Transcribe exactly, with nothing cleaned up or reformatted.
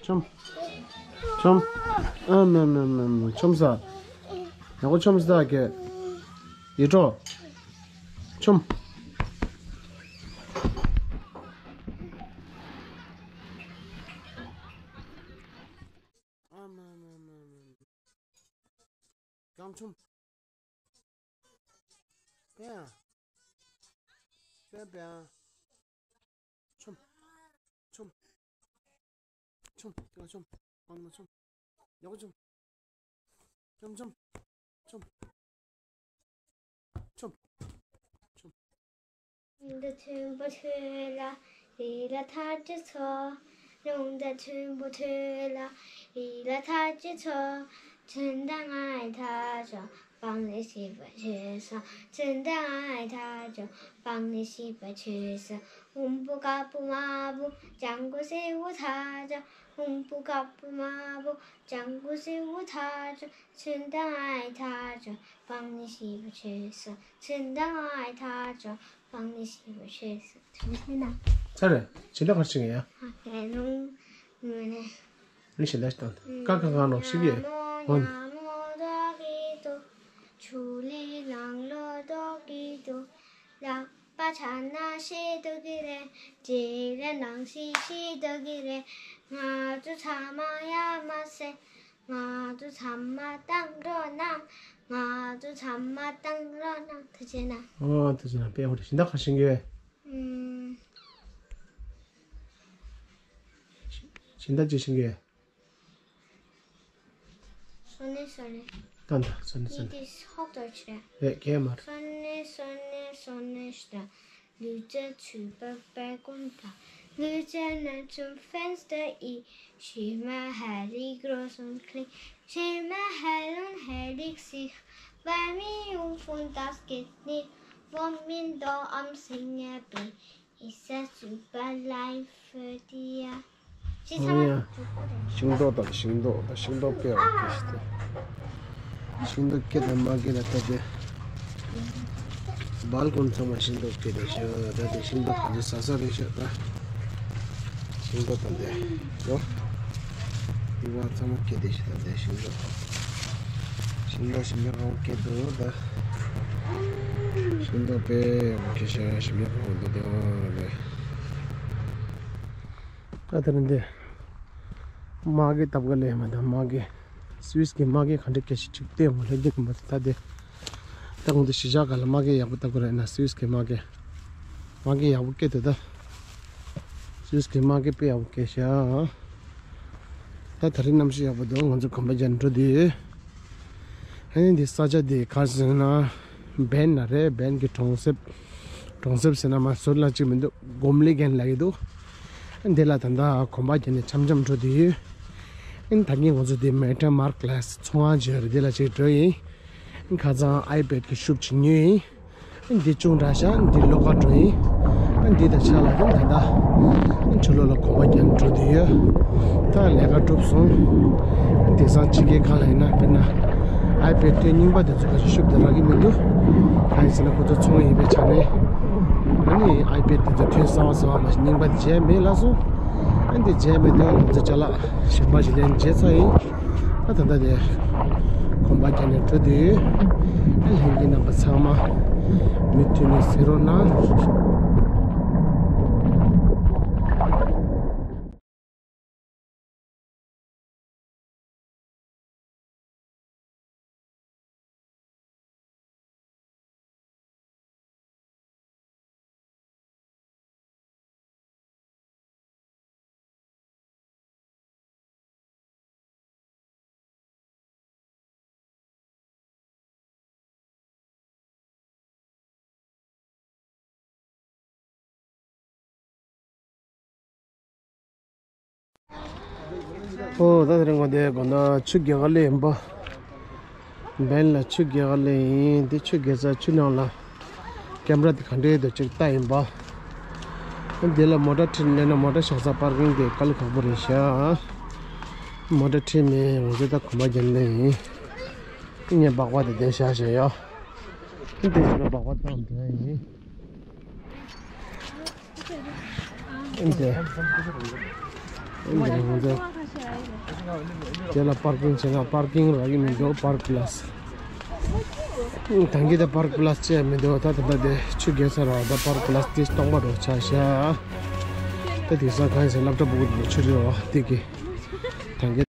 ཆོམ། ཆོམ། ཨ་མ་མ་མ་མ་ཆོམ་ས། ཡག་པོ་ཆོམ་ས་ད་གེ། ཡེ་ཀྲོ། ཆོམ། ཨ་མ་མ་མ་མ། གང་ཆོམ། པེ་ཨ། པེ་པེ་ཨ། ཆོམ། ཆོམ། ཆོམ། ཡག་ཆོམ། ཨང་ན་ཆོམ། ཡག་ཆོམ། ཆོམ་ཆོམ། ཆོམ། ཆོམ། ཆོམ། རླུང་རྟ་མཐོན་པོ་ཐོན་ལ་རི་ལ་ཐག་ཅིག་འཚོ། རླུང་རྟ་མཐོན་པོ་ཐོན་ལ་རི་ལ་ཐག་ཅིག་འཚོ། ཁྱོད་དང་ང་ཡི་ཐག་ཆོད། སྤང་ལེ་ཤེས་པ་ཆོད་སོང་། ཁྱོད་དང་ང་ཡི་ཐག་ཆོད། སྤང་ལེ་ཤེས་པ་ཆོད་སོང་། ཨུམ་བུ་ཀ་བུ་མ་བུ་ལྗང་གུ་སེར་པོ་ཐག་ཆོད། ཨུམ་བུ་ཀ་བུ་མ་བུ་ལྗང་གུ་སེར་པོ་ཐག་ཆོད། ཁྱོད་དང་ང་ཡི་ཐག་ཆོད། སྤང་ལེ་ཤེས་པ་ཆོད་སོང་། ཁྱོད་དང་ང་ཡི་ཐག་ཆོད། སྤང་ལེ་ཤེས་པ་ཆོད་སོང་། ཐུགས་རྗེ་གནང་། ཚར་རེད། ཇི་འདྲ་གར་ཕྱིན་ཡ། ཨ་ཀའི་ནང་ངོ་ནས། ནི་ཞེ་ལས་དང་ཀ་ཀ་གང་ནོ་ཞིག་ཡེ། འོན། ཆུ་ལས་ནང་ལོ་ཏོག་གི་འདུག་ལག་པ་ཆ་ན་ཤེས་འདུག་གི་རེད། རྗེས་ལ་ནང་ཤེས་ཤེས་འདུག་གི་རེད། ང་ཚོ་ཚང་མ་ཡ་མ་ཟེར། ང་ཚོ་ཚང་མ་བཏང་རོགས་གནང་། ང་ཚོ་ཚང་མ་བཏང་རོགས་གནང་། ཐུགས་རྗེ་གནང་། ཨོ་ཐུགས་རྗེ་གནང་། དཔེ་ཡག་པོ་རེད། ཞིང་ད་ག་ཤིང་གི། ཨུམ། ཞིང་ད་ཅི་ཤིང་གི། སོ་ནེ་སོ་ནེ། ད་ད་སོ་ནེ་སོ་ནེ། འདི་ཧོབ་ཏོ་ཆེ་རེད། རེད་གས་མ་རེད། སོ་ནེ་སོ་ནེ་སོ་ནེ་ཤ་ད། ལུས་རྩལ་ཚུད་པ་པད་ཀོན་ད། ལུས་རྩལ་ན་ཆུང་ཧྥན་སི་ད་ཨི། ཞི་མ་ཧ་རིག་རོ་སོན་ཁླིང་། ཞི་མ་ཧ་ལུན་ཧ་རིག་སིག། བ་མི་ཡུང་ཕུན་ད་སྐེད་ནི། བོ་མིན་དོ་ཨམ་སིང་ངེ་པི། ཨི་ས་ཚུད་པ་ལའི་ཧྥོ་ཏི་ཡ། ཨོ་ཡ། ཤིང་ཏོག་དང་ཤིང་ཏོག་དང་ཤིང་ཏོག་སྐྱེ་བ་སྐྱེ་ཞིག་དང་། ཤིང་ཏོག་སྐྱེ་དང་མ་སྐྱེ་ལ་ལྟ་སྟེ། སྦལ་ཀོན་ཚང་མ་ཤིང་ཏོག་སྐྱེ་དེ་ཤི་ད་དེ་ཤིང་ཏོག་ག་ཚོད་ཟ་ས་རེད་ཤག་ད། ཤིང་ཏོག་དང་དེ། ཡོ། དེ་བ་ཚང་མ་སྐྱེ་དེ་ཤི་ད་དེ་ཤིང་ཏོག་ཤིང་ཏོག་ཞིམ་པོ་གང་སྐྱེ་འདུག་ད། ཤིང་ཏོག་དཔེ་ཡག་པོ་སྐྱེ་ཤག་ཞིམ་པོ་གང་འདུག་དེ་བ་རེད། ད་དེ་རིང་འདི། མ་གི་སྟབས་ག་ལས་མ་ད་མ་གི། སུད་སི་གི་མ་གི་ག་འདྲ་སྐད་ཆ་ཅིག་བལྟས་མོ་ལྷན་རྒྱས་ཀྱི་མ་ད་ད་དེ། ད་ཁོང་ཚོ་གཞིས་ཆགས་ག་ལ་མ་གི་ཡག་པོ་ལྟ་གི་རེད་ན་སུད་སི་གི་མ་གི། མ་གི་ཡག་པོ་སྐད་དེ་ད། སུད་སི་གི་མ་གི་དཔེ་ཡག་པོ་སྐད་ཤག་ད་ད་རིང་གནམ་གཤིས་ཡག་པོ་འདུག་ང་ཚོ་གོམ་པ་རྒྱག་འགྲོ་དུས། ཨ་ནི་འདི་ས་ཆ་འདི་ག་ཟེར་ན། བན་ན་རེད། བན་གྱི་གྲོང་གསེབ། གྲོང་གསེབ་ཟེར་ན་མ་ཟུར་ལ་གཅིག་མི་འདུག་གོམ་ལི་གན་ལ་ཡི་འདུག་འདི་ལ་ད་ལྟ་གོམ་པ་རྒྱག་ནས་འཆམ་འཆམ་འགྲོ་དུས། ཨིན་ད་གིན་ང་ཚོ་འདི་མེ་ཏྲ་མར་ཀ་ལེ་སི་ཚོང་ཁང་ཅིག་ཡོད་རེད། འདི་ལ་ཅིག་འགྲོ་ཡིན། ཨིན་ཁ་སང་ཨའི་པེ་ཌི་གི་ཤུབ་ཅིག་ཉོས་ཡིན། ཨིན་འདི་ཅུང་དྲག་ཤག་འདི་ལོགས་ཀ་འགྲོ་ཡིན། ཨིན་འདི་དང་ཆ་ལ་ཨིན་ད་ལྟ། ཨིན་ཆུ་ལོག་ལ་གོམ་པ་རྒྱག་འགྲོ་དུས་ཡོད། ད་ལས་ཀ་གྲུབ་སོང་། ཨིན་དེང་སང་ཕྱི་རྒྱལ་ཁག་ལ་ཡིན་ན་དཔེར་ན། ཨའི་པེ་ཌི་ཐོན་རྙིང་པ་དེ་ཚོ་ག་ཚོད་ཤུབ་དེ་རག་གི་མི་འདུག་གང་ཡིན་ཟེར་ན་ཁོ་ཚོ་ཚོང་ཡིན་པའི་ཆ་ནས། ཨ་ནི་ཨའི་པེ་ཌི་དེ་ཚོ་ཐོན་གསར་བ་གསར་བ་མ་ཞིག་རྙིང་པ་དེ་བརྗེད་མེད་ལགས་སོ། ཨ་ནི་དེ་བརྗེད་མེད་དེ་ང་ཚོ་ཅ་ལག་གཞན་པ་ཞིག་ལེན་བརྗེད་ཚར་ཡིན། ད་ད་ལྟ་དེ་གོམ་པ་རྒྱག་ནས་འགྲོ་དུས། ཨ་ལྷན་རྒྱས་རྣམ་པ་ཚང་མ་མུ་མཐུད་ནས་གཟིགས་རོགས་གནང་། ཨོ་ད་དེ་རིང་ང་དེ་དགོན་ན་ཆུ་རྒྱག་ག་སླེབས་ཡིན་པ། བན་ལ་ཆུ་རྒྱག་ག་སླེབས་ཡིན། དེ་ཆུ་རྒྱག་ས་ཆུ་ནང་ལ་ཀེམ་ར་དེ་ག་འདྲས་འདུག་ཅིག་ལྟ་ཡིན་པ། དེ་ལ་མོ་ཊ་ཁྲིད་སླེབས་ན་མོ་ཊ་བཞག་ས་པར་ཀིང་དེ་དཀའ་ལས་ཁག་པོ་རེད་ཤག་མོ་ཊ་ཁྲིད་མེད། ང་ཚོ་ད་གོམ་པ་རྒྱག་སླེབས་ཡིན། ངས་སྦག་པ་དེ་དེ་བཞག་བཞག་ཡོད། དེ་བཞག་ན་སྦག་པ་བཏང་འདྲ་ཡིན། ཨིན་ཏེ། དེ་ལ་པར་ཀིང་བྱས་ན་པར་ཀིང་རག་གི་མི་འདུག་པར་པ་ལས། ད་གིན་ད་པར་པ་ལས་བྱས་མི་འདུག་ད་ད་ལྟ་དེ་ཆུ་རྒྱས་ས་ར་ད་པར་པ་ལས་དེ་སྟོང་པ་རོ་ཆ་ཤ། ད་དེང་སང་གང་ཡིན་ཟེར་སློབ་གྲྭ་སྤུ་གུ་དེ་ཆུ་རེད་བ་དེ་གི། ད་གིན།